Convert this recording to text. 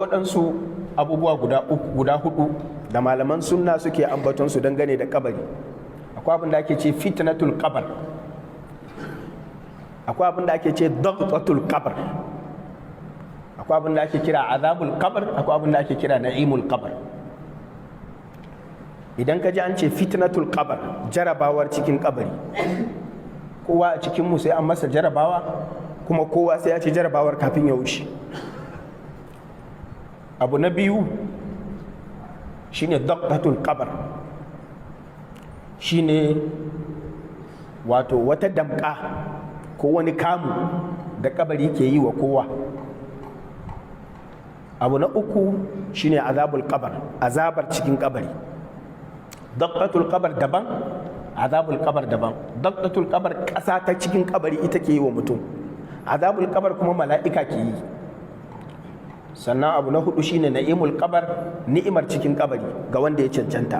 Waɗansu abubuwa guda uku, guda hudu da malaman sunna suke ambaton su dangane da kabari. Akwai abin da ake ce fitnatul qabr, akwai abin da ake ce daghtatul qabr, akwai abin da ake kira azabul qabr, akwai abin da ake kira na'imul qabr. Idan ka ji an ce fitnatul qabr, jarabawar cikin kabari, kowa a cikin mu sai an masa jarabawa, kuma kowa sai ya ci jarabawar kafin ya wuce. Abu na biyu shine daghtatul qabr, shine wato wata damka ko wani kamu da kabari ke yi wa kowa. Abu na uku shine azabul qabr, azabar cikin kabari. Daghtatul qabr daban, azabul qabr daban. Daghtatul qabr ƙasa ta cikin kabari ita ke yi wa mutum, azabul qabr kuma mala'ika ke yi. Sannan abu na hudu shine na'imul qabr, ni'imar cikin kabari ga wanda ya cancanta.